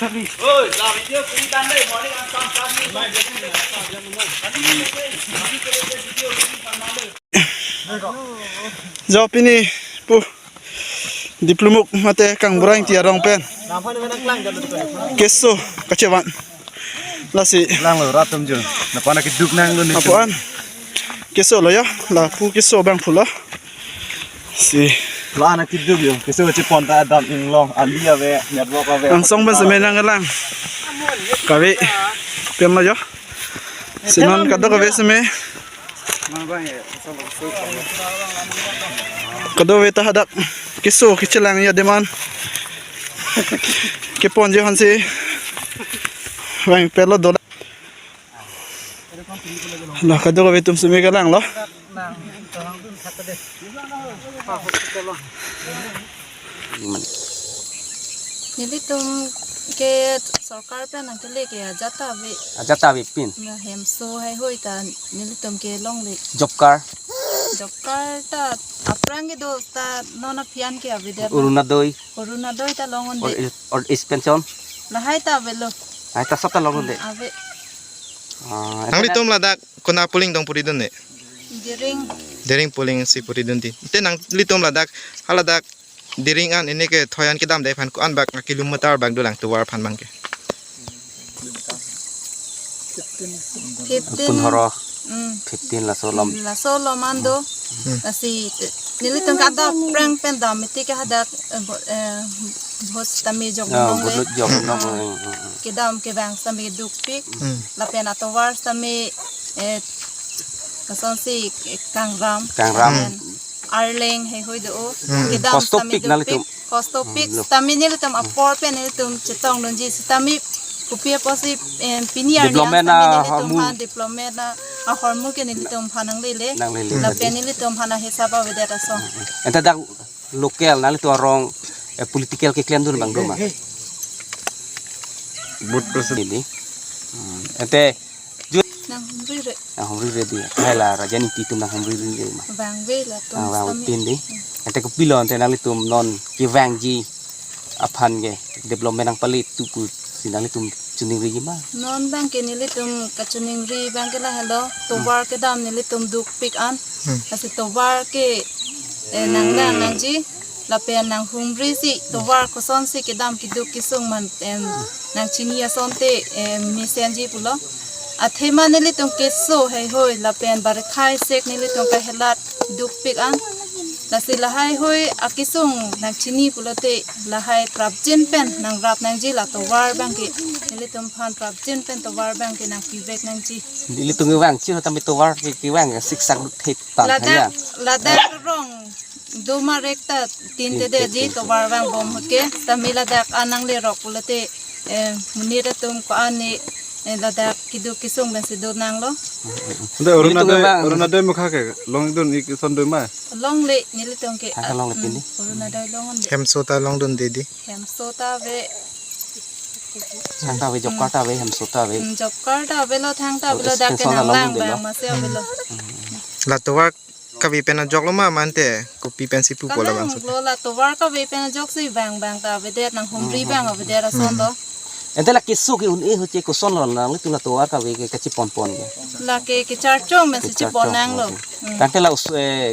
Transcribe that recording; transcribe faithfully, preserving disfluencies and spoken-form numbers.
Jo pini pu Diplumuk mate Kangburang ti arong pen keso kachevan. Lasi langlo rat atum jo. Napa na keduk nanglo ni. Apo an? Keso lo ya. Lapu keso abang pulo. Si. La na keduk jo. Keso chepon ta dam inglong, ali ave, network ave. Angsong pen seme nanglang. Kave pen lo jo. Si non kadokave seme. Kadokave ta hadak keso kechelang ya demand. Kepon jo hansi. Vang pelo dola. La kadokave atum seme kelanglo. Nelitum ke sorkar pen nangkele ke ajat ta ave. Ajat ta avepin. Na hemso heihui ta nelitum ke longle. Job card. Job card ta aphrang kedo ta non aphian ke avedet. Orunodoi. Orunodoi ta long-un-e. Old age, old age pension. Lahai ta avelo. Lahai ta sab ta long-un-e. Ave. Ah, nanglitum ladak kona polling dong puri dun ne? Dering. Dering polling si puri dun di. Te nanglitum ladak, haladak Dering an ini ke thoi an kedamde aphan ko-an bak kilometer bak dolang tovar aphan abang ke? Fifteen. Punhoro. Mm. Fifteen laso lom. Laso lom an do. Mm. Lasi nelitum kada prank pen dam miti ke hadak, eh, bo-, eh, bhot tame jok. Ah, nong le. Bhot jok nong. Ah. Mm, mm, mm. Kedam kevang sitame dukpik. Mm. Lapen atovar sitame, eh, kosonsi, eh, kangram. Kangram. Lapen arleng heihui do. Mm. Kedam sitame dukpik. Kostopik nelitum. Kostopik. Mm, lo. Sitame nelitum apor pen nelitum chetong dunji sitame kopi apotsi, eh, pini arni development sitame nelitum ahormu. Aphan development ahormu ke nelitum aphan nanglele. Nanglele. Lapen nelitum aphan ahisap avedet ason. Ente dak local nanglitum arong, eh, political keklem dun abang do ma? Vote process. Ini. Hmm. Ente ju- Nanghumri re. Nanghumri re di. Hai la Raja Niti atum nanghumri re ma? Vangve latum. Ah, vang sitame. Pin di. Hmm. Ente kopilo ente nanglitum non kevangji aphan ke development nangpale tu pusi nanglitum chiningriji ma? Non abang ke nelitum kachiningri abang ke lahelo, tovar kedam nelitum dukpik an. Hmm. Lasi tovar ke, eh, nanglang nangji, lapen nanghumriji, tovar kosonsi kedam keduk kesung man, em, nangchini asonte, em, mesenji pulo. Athema nelitum keso heihui, lapen barekhai sek nelitum kahelat dukpik an. Lasi lahaihui akesung nangchini pulote lahai prapjin pen nangrap nangji la tovar abang ke. Nelitum aphan prapjin pen tovar abang ke nangpivek nangji. Nelitum kevangji sitame tovar ke kevang siksak thek tang. Ladak, ya. Ladak rong do marek ta tin te de ji tovar vangbom ke. Sitame ladak an nanglerok pulote, eh, monit atum ko-an ne, eh, ladak keduk kesung pensi do nanglo. Ante Arunodoi, nelitum kevang. Arunodoi mukha ke longdun ik son doi ma? Longle nelitum ke. Thangta longle pin di. Mm, Arunodoi long-un-e. Hemso ta longdunde di. Hemso ta ave. Thangta ave, job card ta ave, hemso ta ave. Mm, job card ta avelo, thangta avelo, dak ke nanglang abang masi avelo. Mm. La tovar kave pen ajok lo ma mante kopi pensi pupo labangso? Kalang lo, la tovar kave pen ajoksi vang abang ta avedet, nanghumri abang avedet ason do. Ente la keso ke un-e hoche koson lo nanglitum la tovar kave ke kachepon pon ke? Lake kecharchong pensi chepon nanglo. Kecharchong, okay. Hmm. Tangte la us-, eh,